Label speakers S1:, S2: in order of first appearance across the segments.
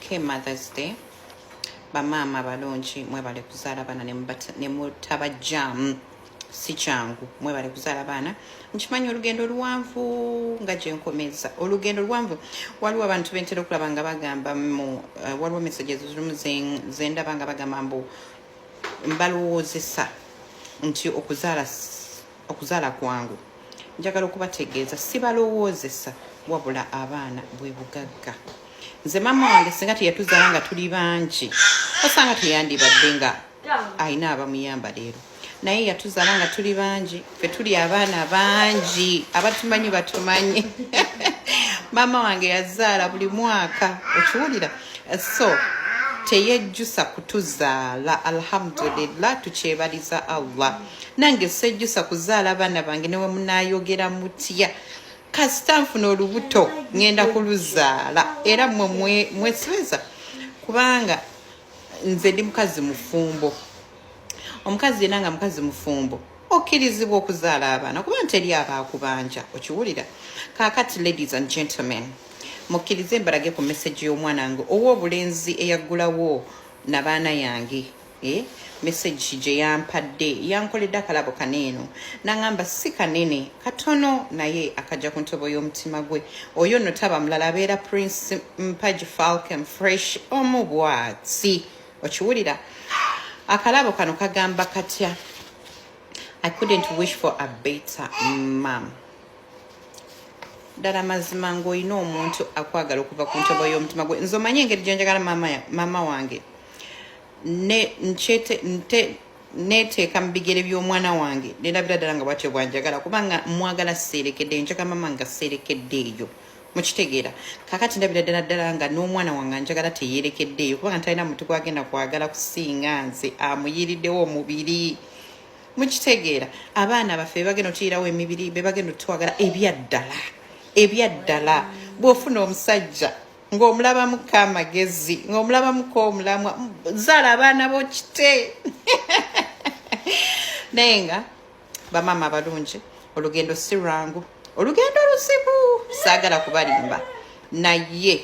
S1: Tukulike Mother's Day. Bamaama abalungi, mwebale kuzaala baana ne mutabajjaamu. Si kyangu, mwebale kuzaala baana. Nkimanyi olugendo luwanvu, nga gyenkomeza olugendo luwanvu. Waliwo abantu bentera okulaba nga bagamba mu waliwo messages zimu zendaba nga bagamba mbu mbalowoozesa nti okuzaala kwangu. Njagala okubategeeza, sibalowoozesa, wabula abaana bwe bugagga. Nze maama wange singa teyatuzaala nga tuli bangi, osanga teyandibadde nga alina abamuyamba leero, naye yatuzaala nga tuli bangi. Ffe tuli abaana bangi, abatumanyi batumanyi. Maama wange yazaala buli mwaka, okiwulira? So teyejjusa kutuzaala. Alhamdulillah, tukyebaliza Allah. Nange sejjusa kuzaala baana bange, newe munaayogera mutya, kasita nfuna olubuto ŋŋenda kuluzaala. Era mmwe mwesibeza, kubanga nze ndi mukazi mufumbo. Omukazi yenna nga mukazi mufumbo okkirizibwa okuzaala abaana, kuba nteri abaakubanja, okiwulira? Kaakati ladies and gentlemen, mukkirize mbalage ku message y'omwana wange ow'obulenzi eyaggulawo nabaana yange. Message gye yampadde, yankoledde akalabo kaneeno, naŋŋamba si kanene, katono, naye akajja ku ntobo y'omutima gwe. Oyo nno taba mulala, abeera Prince Mpagi Falcon Fresh omu bwati, okiwulira? Akalabo kano kagamba katya? "I couldn't wish for a better mom." Ddala mazima ng'olina omuntu akwagala okuva ku ntobo y'omutima gwe. Nze omanyi engeri gye njagala maama wange, ne nkyete nte neteeka mu bigere by'omwana wange, nerabira ddala nga bwatyo bwanjagala, kubanga mwagala seerekedde. Njagala mama nga seerekedde eyo, mukitegeera? Kakati ndabira ddala ddala nga n'omwana wange anjagala teyeerekedde eyo, kubanga talina muntu gwagenda kwagala kusinga nze amuyiriddewo omubiri, mukitegeera? Abaana baffe bebagenda otuyirawo emibiri, bebagenda otwagala ebyaddala ebyaddala. Bw'ofuna omusajja ng'omulabamuko amagezi, ng'omulabamuko omulamwa, zaala abaana bo kite. Naye nga bamaama abalungi, olugendo si lwangu, olugendo luzibu, saagala kubalimba, naye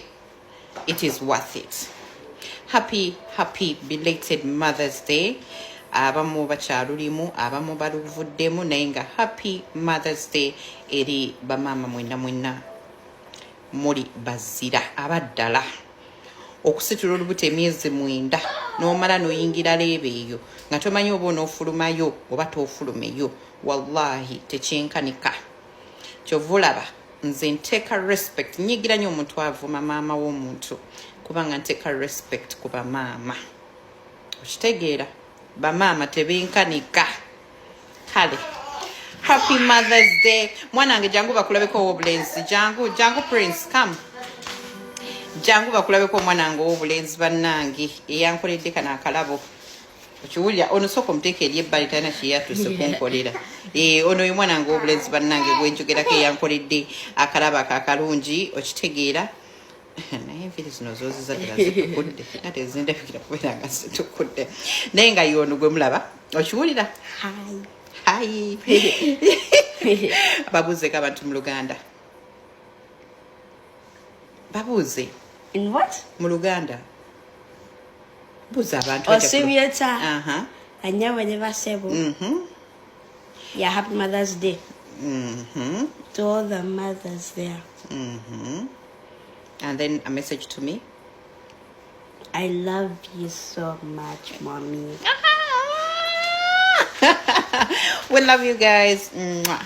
S1: it is worth it. Happy, happy belated Mother's Day. Abamu bakyalulimu, abamu baluvuddemu, naye nga happy Mother's Day eri bamaama mwenna mwenna. Muli bazira abaddala okusitula olubuto emyezi 9, n'omala n'oyingira labour eyo nga tomanyi oba onoofulumayo oba toofulumeyo. Wallahi tekyenkanika. Kyova olaba nze nteeka respect, nyigira nnyo omuntu avuma maama w'omuntu, kubanga nteeka respect ku bamaama, okitegeera? Bamaama tebenkanika. Kale, happy Mother's Day. Mwana wange, jangu bakulabeko ow'obulenzi. Jangu, jangu Prince, come, jangu bakulabeko omwana wange ow'obulenzi. Bannange, eyankoledde kano akalabo, okiwulira? Ono sooka omuteeka eri ebbali, talina kyeyatuuse kunkolera. Ono oyo mwana wange ow'obulenzi, bannange, gwenjogerako, eyankoledde akalabo ako akalungi, okitegeera? Naye enviiri zino zoziza ddala zitukudde, nga tezindabikira kubeera nga zitukudde, naye nga yono gwe mulaba, okiwulira?
S2: Hi.
S1: Hi. Babuuzeeko abantu mu Luganda, babuuze.
S2: In what?
S1: Mu Luganda, buuza abantu.
S2: Osimieta.
S1: Aha.
S2: Anyabo ne basebo. Yeah, happy Mother's Day to all the mothers there.
S1: And then a message to me.
S2: I love you so much, Mommy.
S1: We love you guys. Mwah.